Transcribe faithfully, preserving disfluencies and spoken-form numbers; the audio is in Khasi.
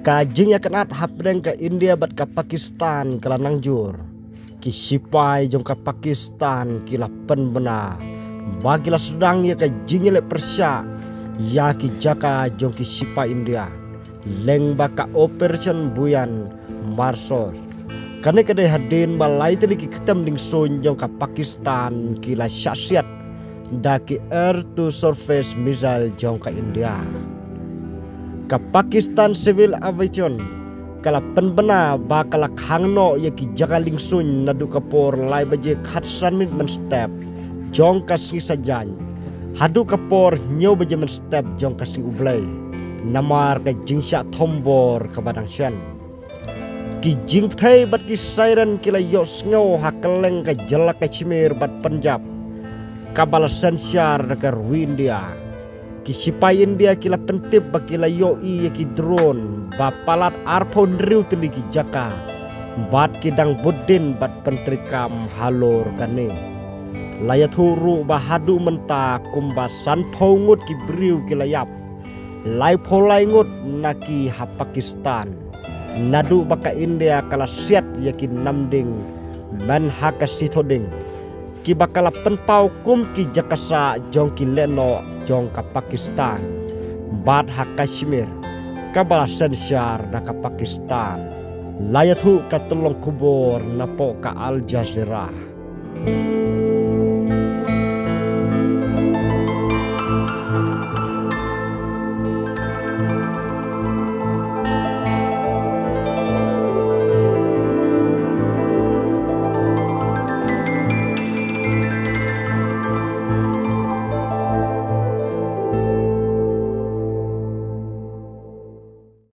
Ka jingïakynad hapdeng ka India bad ka Pakistan ka la nang jur. Ki sipai jong ka Pakistan ki la pynbna ba ki la sdang ïa ka jingïaleh pyrshah ïa ki jaka jong ki sipai India lyngba ka Operation Buyan Marsos. Kane ka dei hadien ba lai tylli ki ktem diengsuiñ jong ka Pakistan ki la shah siat da ki air to surface missile jong ka India. Ka Pakistan Civil Aviation ka la pynbna ba ka la khang noh ïa ki jaka lingsuiñ naduh ka por lai baje khatsan minit mynstep jong ka sngi Saitjaiñ haduh ka por hynñiew baje mynstep jong ka sngi U Blei, namar ka jingshah thombor kaba dang shen. Ki jingpyrthei bad ki siren ki la ïohsngew ha kylleng ka jylla Kashmir bad Punjab, kaba la synshar da ka ri India. Ki sipai India ki la pyntip ba ki la ïohi ïa ki drone ba palat arphew hynriew tylli ki jaka, bad ki dang bud dien bad pyntreikam halor kane. La ïathuh ruh ba haduh mynta kumba sanphew ngut ki briew ki la ïap, laiphew lai ngut na ki ha Pakistan, naduh ba ka India ka la siat ïa ki namding man ha ka Sitho Dieng, kiba ka la pynpaw kum ki jaka sah jong ki lehnoh jong ka Pakistan, bad ha Kashmir, kaba la synshar da ka Pakistan. La ïathuh ka tyllong khubor napoh ka Al Jazeera.